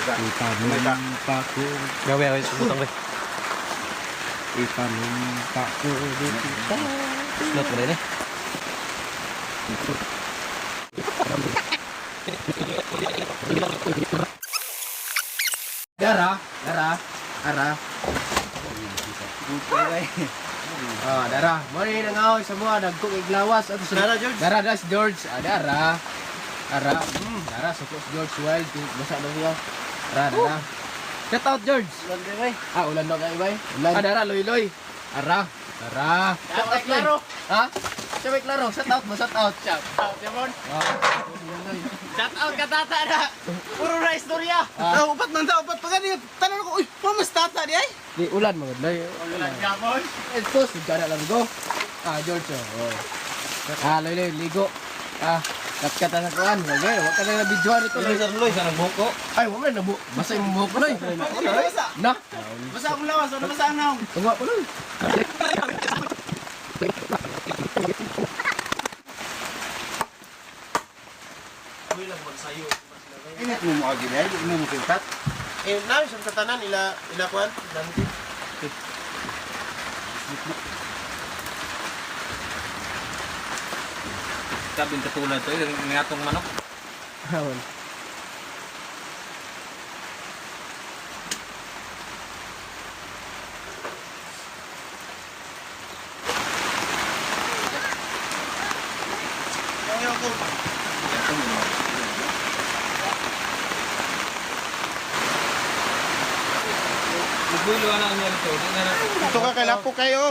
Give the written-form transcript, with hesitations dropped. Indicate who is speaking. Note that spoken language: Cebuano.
Speaker 1: Ipanumpa ko.
Speaker 2: Gawe, gawe, butang ba.
Speaker 1: Ipanumpa ko kita.
Speaker 2: Slot mo rin eh.
Speaker 1: Dara, dara, ara. Okay. Ah, dara. Mo ni nangaw sa mga nagkong iglawas ato sa
Speaker 3: Dara, George.
Speaker 1: Dara dara si George. Ah, dara. Ara. Dara suko si George Wild basa daw niya. Dara, dara.
Speaker 2: Shout out, George!
Speaker 3: Ulan din eh.
Speaker 1: Ah, ulan daw kay bay. Ulan. Ah, dara loy loy. Ara. Dara.
Speaker 3: Shout out, Klaro.
Speaker 1: Ha?
Speaker 3: Siya may klaro. Shout out mo, shout out. Shout out, Yamon.
Speaker 1: Ah.
Speaker 3: Shout out ka tata na. Puro na istorya.
Speaker 1: Ah.
Speaker 3: Ah, upat man ta, upat pa gani. Tanong ko, uy, pa mas tata di ay.
Speaker 1: Di ulan mga loy.
Speaker 3: Ulan Yamon.
Speaker 1: Eh, sus, gana lang go. Ah, George, oh. Oh. Ah, loy loy, ligo. Ah, katkata sa kuan. Okay, wa ka na videoan ito. Loy.
Speaker 2: Sir Loy, sa nagbuko.
Speaker 1: Ay, wa man nabu. Basa imong buhok loy.
Speaker 3: Basa.
Speaker 1: Na.
Speaker 3: Basa akong lawas, ano basa ang naong?
Speaker 1: Tunga ko loy.
Speaker 4: Ingat mo mo agi dahil, imo mo kintat.
Speaker 3: Eh, na sa katanan ila ila kuan, dami.
Speaker 2: Sabi katulad to, yung ngatong manok.
Speaker 1: Awon.
Speaker 3: Ayaw ko.
Speaker 2: Nagbulo na niya rito. Di na na.
Speaker 3: Ito ka kay lapo kayo.